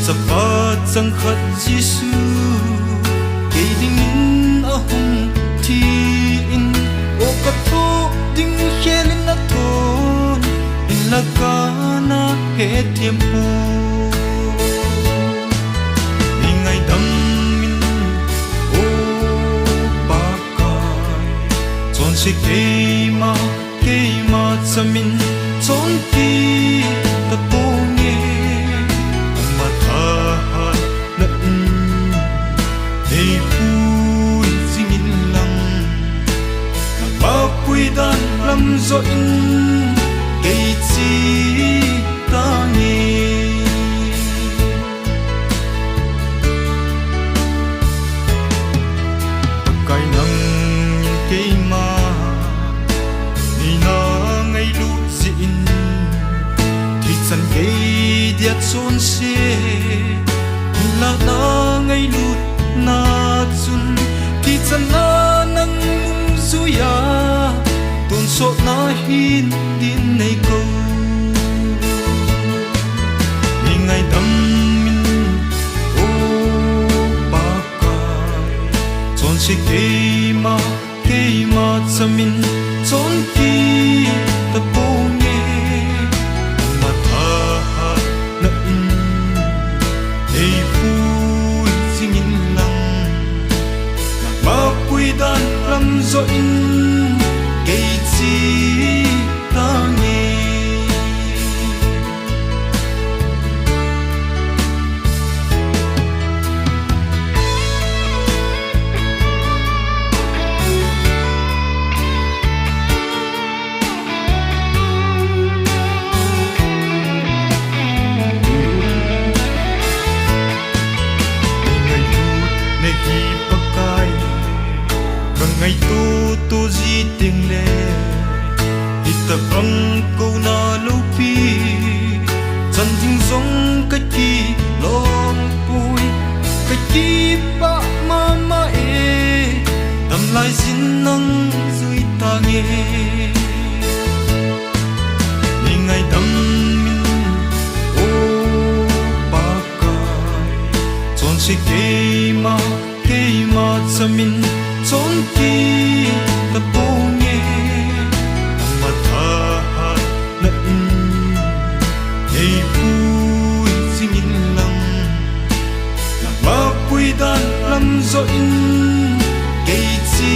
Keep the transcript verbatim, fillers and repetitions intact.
Chapa changkhat Jesu, kei dingin ahung thi in, o kathoh ding khel in athon, hinlah kana hethem poi. Nei ngaidam in, o Pakai, chonse keima, keima chamin chon kit tapong e. Ama thahatna in nei pui jing inlang, nangma puidan lam joh in kei che tange. Pakai, nangin keima neina ngailut jeh in, thi chan kei dia chonse hinlahna ngailutna chun, thi chan a nang nungjuiya tonsotna hin din nei kou. Nei ngaidam in, o Pakai, chonse keima, keima chamin chon kit tapong e. Ama thahatna in nei pui jing inlang, nangma puidan lam joh in kei che tange. Nei ngailutna hi Pakai, kangaito to ji tengle, hitabang kouna loupi chan ding jong kakilom poi, kakipah mama e. Damlai jin nang jui tange. Nei ngaidam in, o Pakai, chonse keima, keima chamin chon kit tapong e. Ama thahatna in nei pui jing inlang, nangma puidan lam joh in kei che